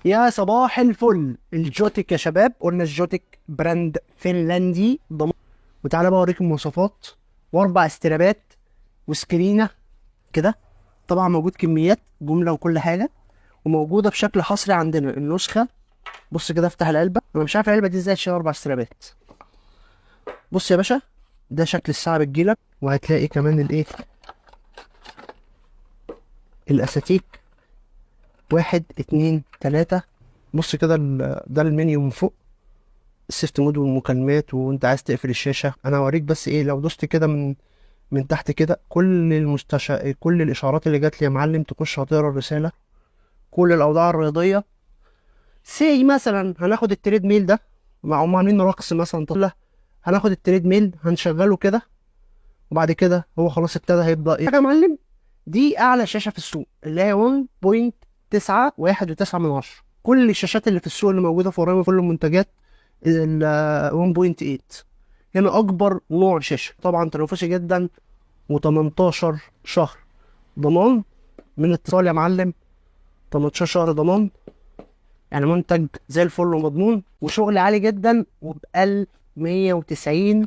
يا صباح الفل. الجوتك يا شباب، قلنا الجوتك brand فنلندي ضمان. وتعالى بقى اوريك المواصفات، واربع استرابات وسكرينه كده. طبعا موجود كميات جملة وكل حاجة، وموجودة بشكل حصري عندنا النسخة. بص كده، افتح العلبة، انا مش عارف العلبة دي ازاي تشيل اربع استرابات. بص يا باشا، ده شكل الساعة بتجيلك، وهتلاقي كمان الايه، الاساتيك، 1 2 3. بص كده، ده المنيو من فوق، ال safety mode والمكالمات، وانت عايز تقفل الشاشة. انا هوريك بس ايه، لو دوست كده من تحت كده، كل الاشعارات اللي جات لي يا معلم، تخش هتقرا الرسالة، كل الاوضاع الرياضية. سي مثلا هناخد ال treadmill ده، مع هم عاملين رقص مثلا، طلع هناخد ال treadmill هنشغله كده، وبعد كده هو خلاص ابتدى هيبدا ايه يا معلم. دي اعلى شاشة في السوق اللي هي 1.9 1.9 من 10. كل الشاشات اللي في السوق اللي موجودة في ورايا، كل المنتجات ال 1.8. هنا اكبر نوع شاشة، طبعا تنافسي جدا، و18 شهر ضمان من اتصال يا معلم، 18 شهر ضمان، يعني منتج زي الفل ومضمون وشغل عالي جدا، وب 190.